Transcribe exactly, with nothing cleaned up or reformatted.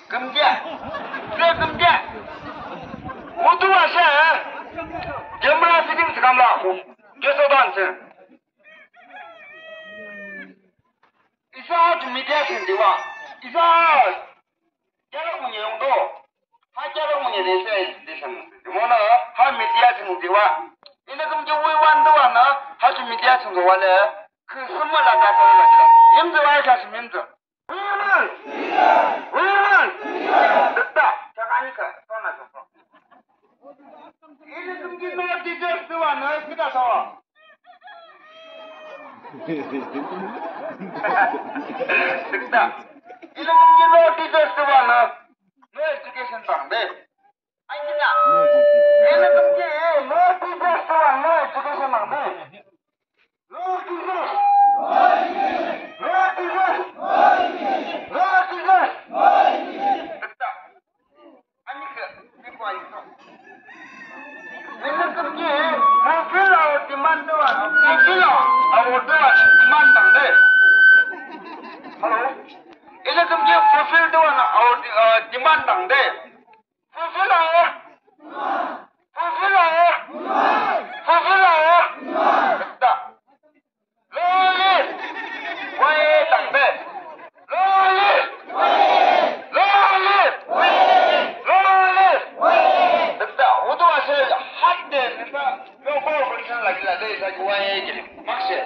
Kümde. Kümde. Utu ashe. Camera fitting thsükhamla. Keso dance. Isa ha ju media ching jiwa. Isa ha. Kera kunye yongdo. Ha kera kunye de se de sang. Mo na ha media ching jiwa. Ina kümde wi wan do wan na ha ju media ching jiwa le. Kü sumala da sa la. Yim jiwa ka sim yim jiwa. Women! Women! Dikta, chakani ka, sona sona. Ini tumki no teachers tuwa, no kita sawa. Dikta. Ini tumki no teachers tuwa, no, no education bang de. Ankina. Ini tumki no teachers tuwa, no education bang de. No teachers! No teachers! No teachers! Dikta. Ani ke, ni kwa ito. Ini kemji, fulfill our demand to one. Fulfill our, our to one demand tangde. Hello? Ini kemji fulfill to one our de-, uh, demand tangde. Fulfill our. Fulfill our. Fulfill our. Dikta. Long live. Wai tangde. Long live. Long live. Long live. Dikta. Utu ashe hande nita. Yo ko ko chan lagi lagi lagi wai gili. Makshe.